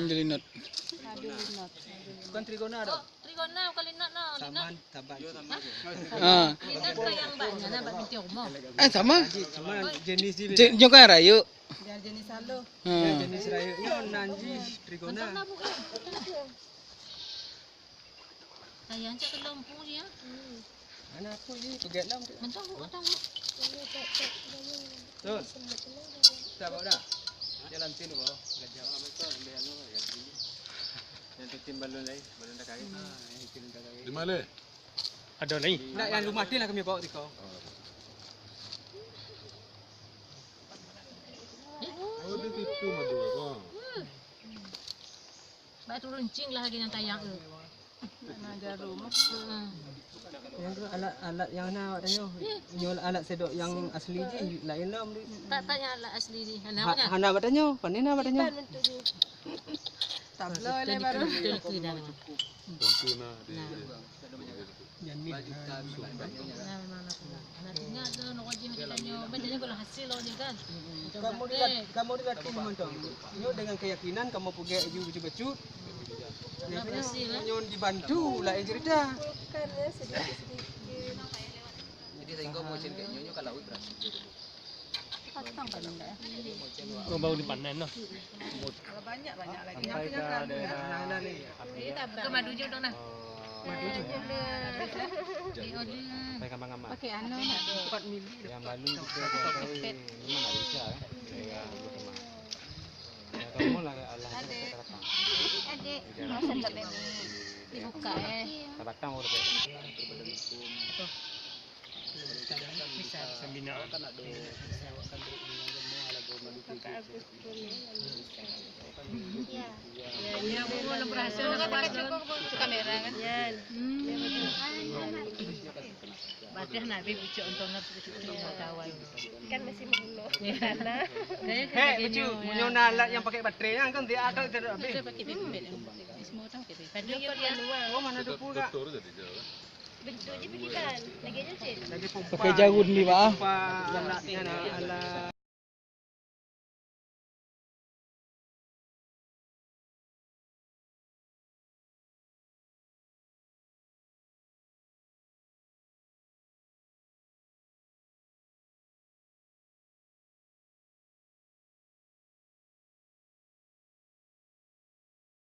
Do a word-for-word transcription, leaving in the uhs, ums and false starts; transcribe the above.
Linot. Aduh, linot. Bukan trigona dah. Trigona bukan linot, no. Linot. Taban. Ah. Linot ke yang banyak, nah, bak binti rumah. Eh, sama. Cuma jenis dia beda. Nyoe kan rayeuk. Dia jenis halus. Ha. Dia jenis rayeuk. Nyoe nan jih trigona. Mantap lah, Bu. Ayah cak kelompok dia. Mana aku ni pegat lam tu. Mantap, Bu, mantap, Bu. Tun. Tak bawa dah. Jalan sini, bawa. Gajah. Yang tu tim balon lain, balon dah karet. Ah, yang tim dah karet. Di mana? Ada lain. Tak, yang rumah dia lah kami bawa tiko. Oh, di situ madu apa? Bak turun cing lah lagi nang tayang tu. Nak jarum. Hmm. Yang tu alat-alat yang na awak tanyoe. Nyoe alat sedok yang asli jih, lain lom. Tak, tak yang alat asli jih. Hana, hana awak tanyoe, pandai na awak tanyoe. Tabloe le baru. Betul, betul, betul. Nah, memang nak. Nah, memang nak. Nah, tinggal tu, nak wajib macam tanyoe. Macam tanyoe kalau hasil awak ni kan. Kamu dilat-, kamu dilatih mantong. Nyoe dengan keyakinan kamu peugah aju bacut-bacut. Nah, berhasil, eh? Nyoe dibantu lain cerita. Jadi sehingga musim kayak nyoe kalau berhasil. Patang paling dah. Oh, baru dipanen lah. Kalau banyak-banyak lagi. Sampai ke daerah. Ke madu je dong nah. Madu je. Di order. Sampai ke Mangamat. Pakai anu nak. Empat mili. Yang baru kita pakai memang tak bisa, eh. Daerah Bukit Timah. Adik. Adik, masa tak bemi. Dibuka, eh. Sabatang baru dapat. Pembinaan. Ya, ya, ya, ya. Kamera kan? Ya. Hmm. Badah nak habis pucuk untung nak pucuk kawan. Kan masih muda. Ya. Hei, pucuk, punya nak alat yang pakai baterai kan, kan dia akan tidak habis. Pakai pipet. Semua orang pakai pipet. Padahal dia manual. Oh, mana ada pula? Bentuk je pikiran. Lagi je, Cik. Pakai jarum ni, Mak, ah. Alat, alat.